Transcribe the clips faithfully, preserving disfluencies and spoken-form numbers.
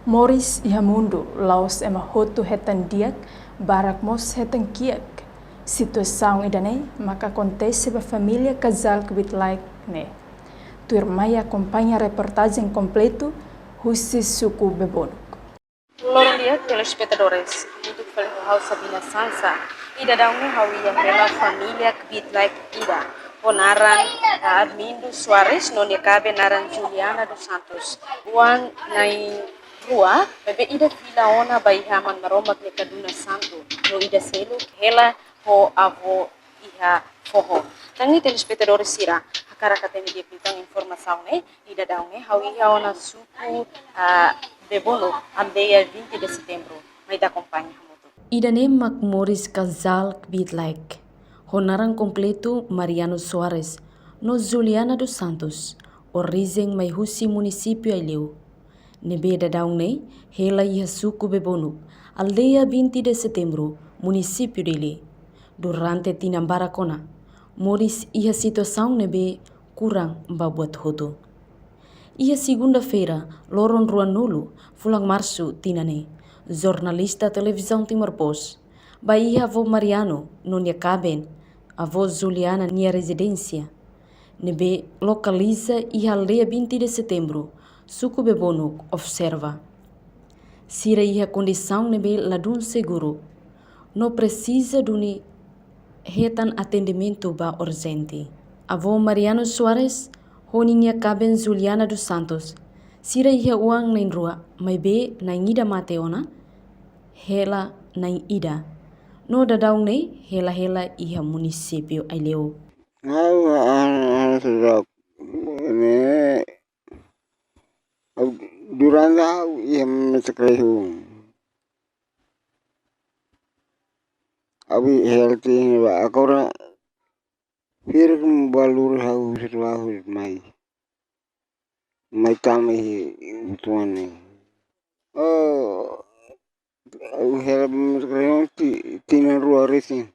Moris iha mundu, la'ós ema hotu hetan di'ak, barak mós hetan kiak. Situasaun ida-ne'e maka akontese ba família kazál kbiit laek ne'e. Tuirmai akompaña reportajen kompletu husi suku Bebonuk. Loron di'ak, telespetadores, hamutuk fali ho ha'u Sabina Sansa. Iha daudaun ne'e ha'u iha hela família kbiit laek ida ho naran, ah, Armindo Soares no nia kaben naran Juliana dos Santos. Oan na'in-rua, maibé ida fila ona ba iha Aman Maromak nia kaduna santu, no ida seluk hela ho avó iha foho. Tan ne'e telespetadores sira, hakarak hatene di'ak liután informasaun ne'e, iha daudaun ne'e ha'u iha ona suku, ah, Bebonuk, aldeia vinte de Setembro. Mai ita akompaña hamutuk. Ida-ne'e mak moris kazál kbiit laek ho naran kompletu Mariano Soares no Juliana dos Santos, orijen mai husi munisípiu Aileu. Ne'ebé daudaun ne'e hela iha suku Bebonuk, aldeia vinte de Setembro, munisípiu Dili. Durante tinan barak ona, moris iha situasaun ne'ebé kurang ba buat hotu. Iha segunda-feira, loron ruanulu, fulan Marsu tinan ne'e, jornalista Televizaun Timor Post bá iha avó Mariano no nia kaben, avó Juliana nia rezidénsia, ne'ebé lokaliza iha aldeia vinte de Setembro, suku Bebonuk, observa. Sira iha kondisaun ne'ebé ladún seguru, no presiza duni hetan atendimentu ba urjente. Avó Mariano Soares ho ninia kaben Juliana dos Santos, sira iha oan na'in-rua, maibé na'in-ida mate ona, hela na'in-ida. No daudaun ne'e hela hela iha munisípiu Aileu. Ha'u, ha'u, ha'u sudah, ne'e, ha'u, durante ha'u iha mesak rehun. Ha'u healthy ba agora, fir kum balur ha'u sudah ha'u mai. Mai tama iha uitoan ne'e. Oh, ha'u hela ba mesak rehun ti-, tinan rua resin.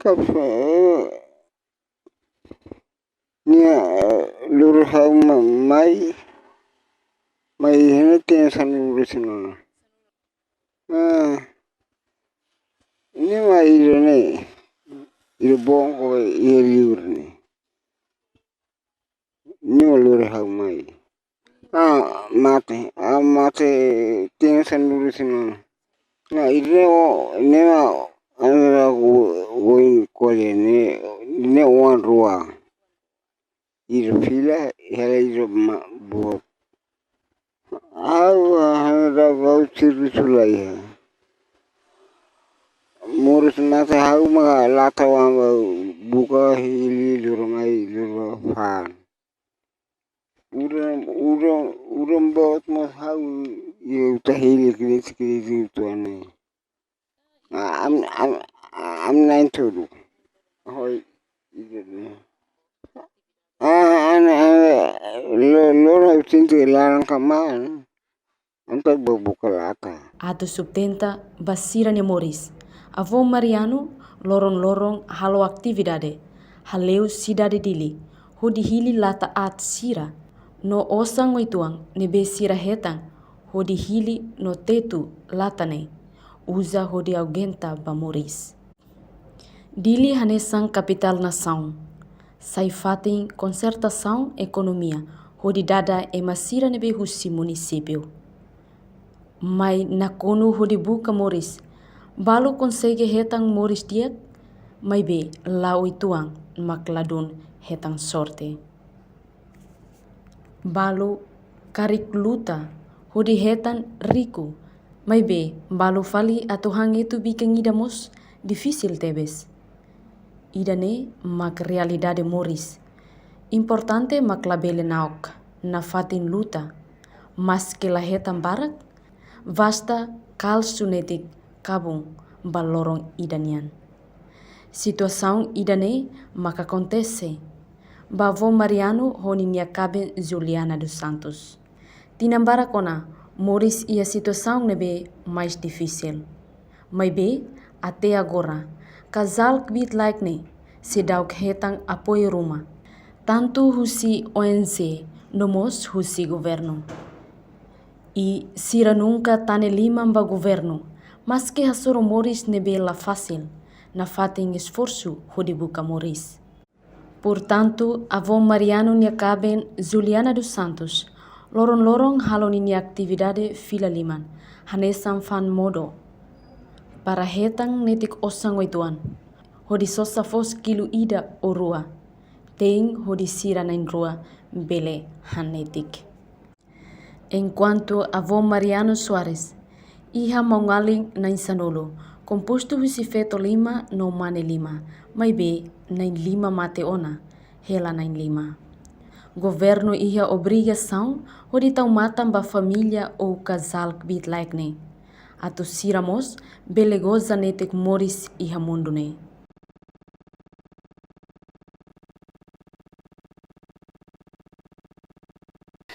Kap, eh, nia, eh, lurus ha'u ma-, mai, mai hene tinan sanulu resin ona. Ah, ne'e mak ida-ne'e, ida bongko iha liur ne'e. Ne'e mak lori ha'u mai. Ah, mate. Ah, mate tinan sanulu resin ona. Nah, ida-ne'e o, ne'e mak, anu, ha'u, ha'u iha ko'alia ne'e, ne'e oan rua. Ida fila, hela ida ma-, boot. Ha'u, ha'u, ha'u servisu la iha. Moris mate ha'u mak lata oan ba buka hili lurumai lurufan. Udan, udan, udan boot mós ha'u iha uta hili kredit kredit uitoan ne'e. Ah, am, am, am na'in-tolu. Hoi, ida-ne'e. Ah, an, an, lo, lo, lo, tinta laran kaman. Entaun bá buka lata. Atu sustenta ba sira-nia moris, avó Mariano loron-loron halo atividade, hale'u sidade Dili, hodi hili lata aat sira, no osan uitoan ne'ebé sira hetan, hodi hili no tetu lata ne'e, uza hodi aguenta ba moris. Dili hanesan kapitál nasaun, sai fatin konsertasaun ekonomia hodi dada ema sira ne'ebé husi munisípiu. Mai nakonu hodi buka moris, balu konsege hetan moris di'ak, maibé la'o uitoan mak ladún hetan sorte. Balu karik luta hodi hetan riku, maibé balu fali atu han etu bikan ida mós difisil tebes. Ida-ne'e mak realidade moris. Importante mak labele na'ok nafatin luta, maske la hetan barak, basta kalsu netik kabun ba loron ida nian. Situasaun ida-ne'e maka akontese ba avó Mariano ho ninia kaben Juliana dos Santos. Tinan barak ona moris iha situasaun ne'ebé mais difisil. Maibé, até agora, kazál kbiit-laek ne'e seidauk hetan apoiu ruma, tantu husi O N G no mós husi governu. I sira nunka tane liman ba governu, maski hasoru moris ne'ebé la fasil, nafatin esforsu hodi buka moris. Portantu, avó Mariano nia kaben Juliana dos Santos, loron-loron halo ninia atividade fila liman, hanesan fa'an modo, para hetan netik osan uitoan, hodi sosa foos kilu ida ou rua, tein hodi sira na'in-rua bele han netik. Enkuantu avó Mariano Soares, iha maun-alin na'in-sanulu, kompostu husi feto lima no mane lima, maibé na'in-lima mate ona, hela na'in-lima. Governu iha obrigasaun hodi tau matan ba família ou kazál kbiit-laek ne'e, atu sira mós bele goza netik moris iha mundu ne'e.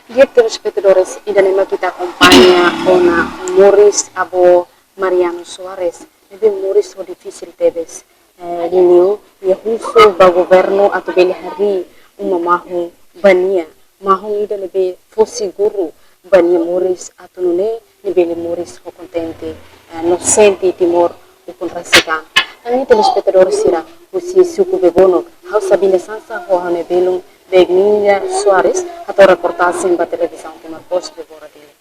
Di'ak, telespetadores, ida-ne'e mak ita akompaña ona moris avó Mariano Soares, ne'ebé moris ho difisil tebes. Eh, liuliu nia husu ba governu atu bele harii uma mahon ba nia, mahon ida ne'ebé fó seguru ba nia moris atu nune'e nia bele moris ho kontente, eh, no sente Timor ukun rasik an. Ami telespetadór sira husi suku Bebonuk, ha'u Sabina Sansa ho ha'u-nia belun Begninda Soares, hato'o reportajen ba Televizaun Timor Post, Bebora, Dili.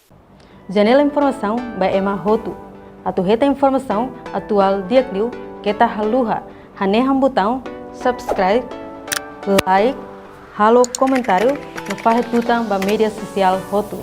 Janela informasaun ba ema hotu. Atu hetan informasaun atuál di'ak liu, keta haluha hanehan butaun subscribe, like, halo komentáriu no fahe tutan ba média sosiál hotu.